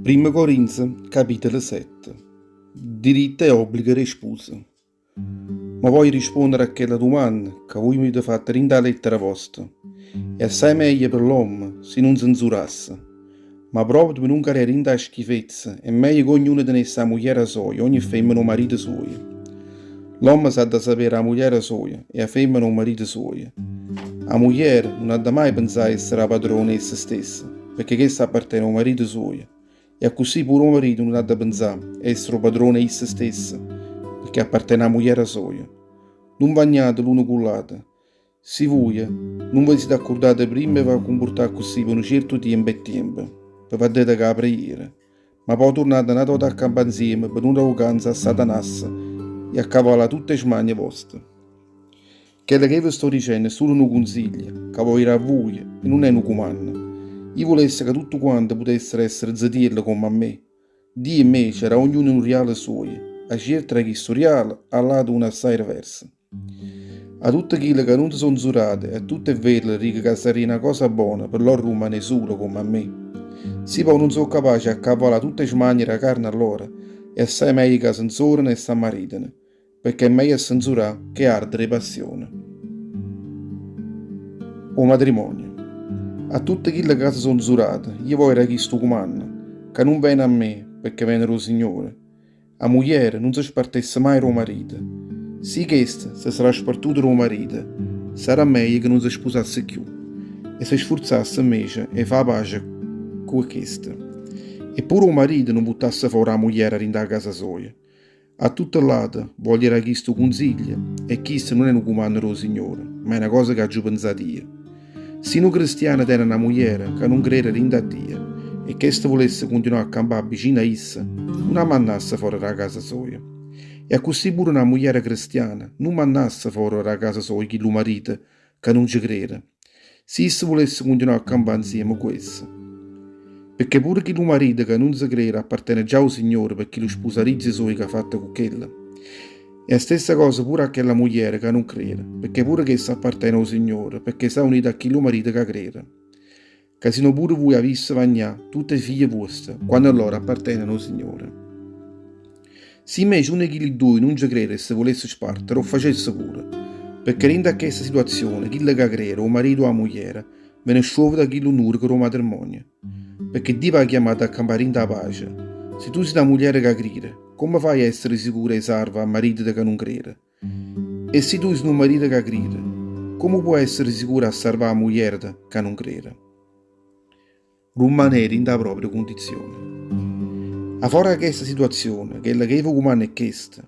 Primmo Corinze, capitolo sette. Diritte e obblighe d' 'e spuse. Mo voglio risponnere a chella dumanna ca vuje m'avite fatto dint' 'a lettera vosta. È assaje meglio pe l'ommo si nun se nzurasse. Ma proprio pe nun cadè dint' 'a schifezza è meglio che ognuno tenesse 'a mugliera soja, ogne femmena 'o marito suojo. L'ommo s'ha da sapè d' 'a mugliera soja e 'a femmena 'o marito suojo. A mugliera nun ha da maje penzà a essere 'a padrona 'e essa stessa, pecché chesta appartene 'o marito suojo. E accussì pure 'o marito nun ha da penzà a essere 'o padrone 'e isso stesso, pecché appartene 'a mugliera soja. Nun v'agnate l'uno cu ll'ato. Si vuje nun ve site accurdate primma 'e ve cumpurtà accussì pe nu cierto tiempo e tiempo, pe v'addedecà 'a preghiera, ma po' turnate n'ata vota a campà nzieme pe nun dà 'o canzo a Satanasso 'e accavalà tutt' 'e smanie voste. Chello che ve sto dicenno è sulo nu cunsiglio ca voglio dà a vuje e nun è nu cumanno. Io vulesse ca tutte quante putessero essere zetielle comme a me. Dio invece dà a ognuno nu rialo suojo, a cierte dà chistu rialo, a ll'ate uno assaje diverso. A tutte chille ca nun se so' nzurate e a tutte 'e vedole dico ca sarria na cosa bona pe lloro rummanè sule comme a me. Si po' nun so' capace 'e accavalà tutte 'e smanie d' 'a carne allora è assaje meglio ca se nzorano e s'ammaritano, pecché è meglio a se nzurà che ardere 'e passione. O matrimonio. A tutte chille ca se so' nzurate io voglio dà chistu cumanno, ca nun vene 'a me pecché vene d' 'o Signore. A mugliera nun se spartesse maje d' 'o marito. Si chesta se sarà spartuta d' 'o marito, sarà meglio che nun se spusasse cchiù e se sfurzasse invece 'e fa' 'a pace cu chesta. E pure 'o marito nun vuttasse fora 'a mugliera 'a dint' 'a casa soja. A tutte ll'ate voglio dà chistu cunziglio, e chisto nun è nu cumanno d' 'o Signore, ma è na cosa ch'aggio penzato io. Si nu cristiano tene na mugliera ca nun crere dint' a Dio e chesta vulesse cuntinuà a campà vicino a isso, nun 'a mannasse fora d' 'a casa soja. E accussì pure na mugliera cristiana nun mannasse fora d' 'a casa soja chillu marito ca nun ce crere, si isso vulesse cuntinuà a campà nzieme cu essa. Pecché pure chillu marito ca nun se crere appartene già 'o Signore pe chillu spusarizio suojo c'ha fatto cu chella. E 'a stessa cosa pure a chella mugliera ca nun crere, pecché pure chesta appartene 'o Signore, pecché s'ha unita a chillu marito ca crere. Ca si no pure vuje avisseve agnà tutte 'e figlie vuoste, quanno lloro apparteneno 'o Signore. Si invece uno 'e chilli dduje nun ce crere e se vulesse spartere, 'o ffacesse pure, pecché dint' a chesta situazione chillo ca crere, 'o marito o 'a mugliera, vene sciuoveto 'a chillu nùreco d' 'o matremmonio. Pecché Dio v'ha chiammato a campà dint' 'a pace. Si tu si na mugliera ca crire, comme faje a essere sicura 'e sarva a marìtete ca nun crere? E si tu si nu marito ca crire, comme può essere sicuro a sarvà a mugliereta ca nun crere? Rummanè dint' 'a propria cundizione. A fora 'a chesta situazione, chella che io ve cumanno è chesta,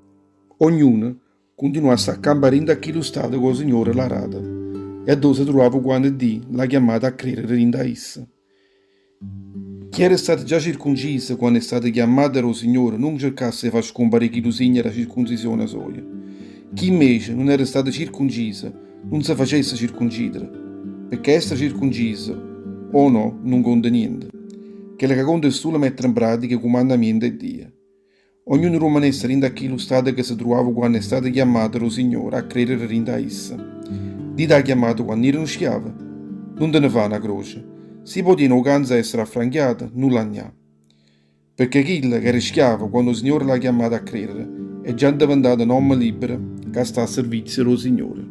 ognuno cuntinuasse a campà dint' a chillu stato ca 'o Signore l'ha dato e addò se truvava quanno Dio l'ha chiammato a credere dint' a isso. Chi era stato già circunciso quanno è stato chiammato d' 'o Signore nun cercasse 'e fà scumparì chillu segno d' 'a circuncisione soja. Chi invece nun era stato circunciso nun se facesse circuncidere, pecché essere circunciso o no nun conta niente. Chello ca conta è sulo mettere 'npratica 'e cumandamiente 'e Dio. Ognuno rummanesse dint' a chillu stato ca se truvava quanno è stato chiammato d' 'o Signore a credere dint' a isso. Dio t'ha chiammato quanno ire nu schiavo? Nun te ne fa' na croce. Si po' tiene 'o canzo a essere affranchiato, nun lagnà. Pecché chillo ch'era schiavo quanno 'o Signore l'ha chiammato a credere è già addeventato n'ommo libbero ca sta a servizio d' 'o Signore.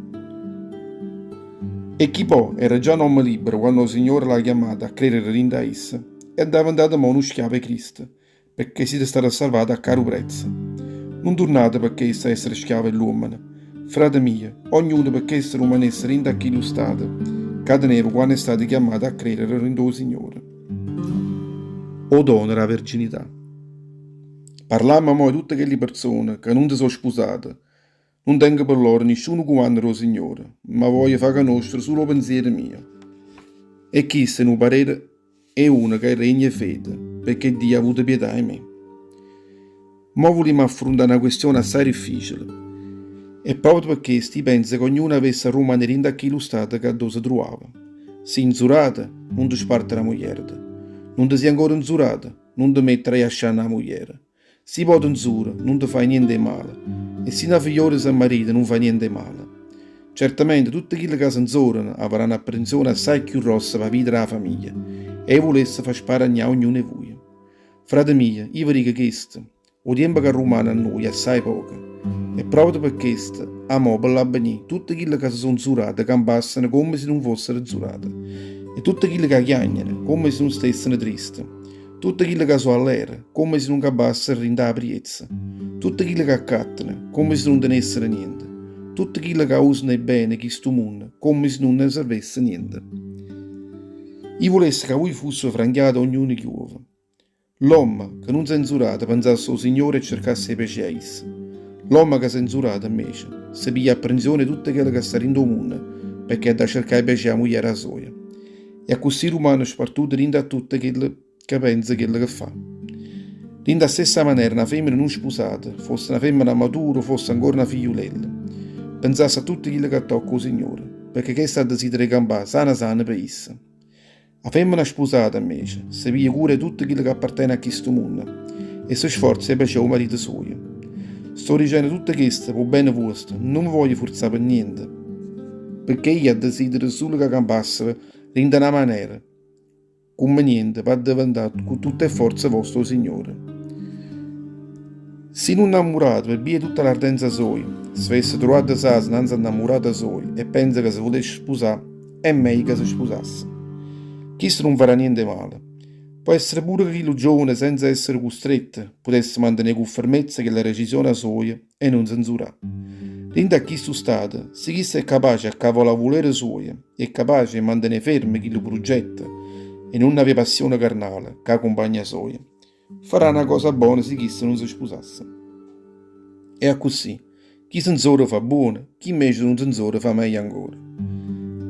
E chi po' era già n'ommo libbero quanno 'o Signore l'ha chiammato a credere dint' a isso è addeventato mo' nu schiavo 'e Cristo. Pecché site state salvate a caru prezzo. Nun turnate pe chesto a essere schiave 'e ll'uommene. Frate mio, ognuno pe chesto rumanesse dint' a chillu stato ca teneva quanno è stato chiammato a credere dint' 'o Signore. O dono d' 'a verginità. Parlammo mo 'e tutte chelli perzone ca nun se so' spusate. Nun tengo pe lloro nisciuno cumanno d' 'o Signore, ma voglio fa' canoscere sulo 'o penziero mio. E chisto è nu parere 'e uno ca è regno 'e fede, pecché Dio ha avuto pietà 'e me. Mo vulimmo affruntà na questione assaje difficile. E proprio pe chesto i' penzo ca ognuno avesse a rummanè dint' a chillu stato ca addò se truvava. Si 'nzurato, nun te spartere 'a mugliereta. Nun te si' ancora 'nzurato, nun te mettere a lascià na mugliera. Si po' te 'nzura, nun te fai niente 'e male, e si na figliola s'ammarita nun fa niente 'e male. Certamente tutte chille ca se 'nzorano avranno apprensione assaje cchiù grossa p' 'a vita d' 'a famiglia e io vulesse fa sparagnà ognuno 'e vuje. Frate mio, io ve dico chesto, 'O tiempo ca rummane a nuje è assaje poco. E proprio pe chesto, 'a mo pe ll'avvenì, tutte chille ca se so' nzurate campasseno comme si nun fossero nzurate, e tutte chille ca chiagneno, comme si nun stesseno triste, tutte chille ca so' allere, comme si nun campassero dint' 'a priezza, tutte chille ca accattano, comme si nun tenessero niente, tutte chille ca usano 'e bene 'e chistu munno, comme si nun ne servesse niente. Io vulesse ca vuje fusseve franchiate ognuno chiuovo. L'ommo ca nun s'è nzurato penzasse ô Signore e cercasse 'e piacè a isso. L'ommo ca s'è nzurato, invece, se piglia apprensione 'e tutto chello ca sta dint' 'o munno pecché adda cercà 'e piacè â mugliera soja. E accussì rumane spartuto dint' a tutto chello ca penza e chello che fa. Dint' 'a stessa manera na femmena nun spusata, fosse na femmena matura o fosse ancora na figliulella, penzasse a tutto chillo ca tocca ô Signore, pecché chesta desidera 'e campà sana sana pe isso. A femmena spusata, invece, se piglia cura 'e tutto chillo c'appartene a chistu munno e se sforza 'e piacè 'o marito suojo. Sto dicenno tutto chesto p' 'o bene vuosto, nun ve voglio furzà pe niente, pecché io addesidero sulo ca campasseve dint' 'a na manera cummeniente p'addeventà cu tutt' 'e fforze voste 'o Signore. Si nu nnammurato, pe bbia 'e tutta l'ardenza soja, se avesse truvato sas 'nnanze 'a nnammurata soja e penza ca se vulesse spusà, È meglio ca se spusasse. Chisto nun farà niente 'e male. Po' essere pure ca chillu giovane, senza essere custretto, putesse mantenè cu fermezza chella decisione soja 'e nun se nzurà. Dint' a chistu stato, si chisto è capace 'e accavolà 'o vulere suojo e è capace 'e mantenè fermo chillu prugetto 'e nun avè passione carnale cu 'a cumpagna soja, Farà na cosa bona si chisto nun se spusasse. E accussì, chi se nzora fa buono, chi invece nun se nzora fa meglio ancora.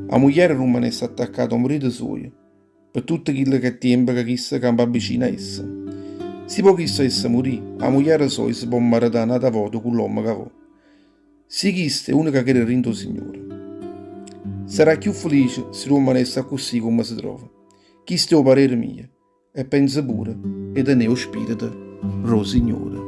A mugliera rummanesse attaccata 'o marito suojo pe tutto chillo ch'è tiempo ca chisto campa vicino a essa. Si po' chisto avesse murì, 'a mugliera soja se po' mmaretà n'ata vota cu l'ommo ca vò. Si chisto è uno ca crede dint' 'o Signore. Sarà cchiù felice si rummanesse accussì comme se trova. Chisto è 'o parere mio. E penzo pure 'e tené 'o spirito d' 'o Signore.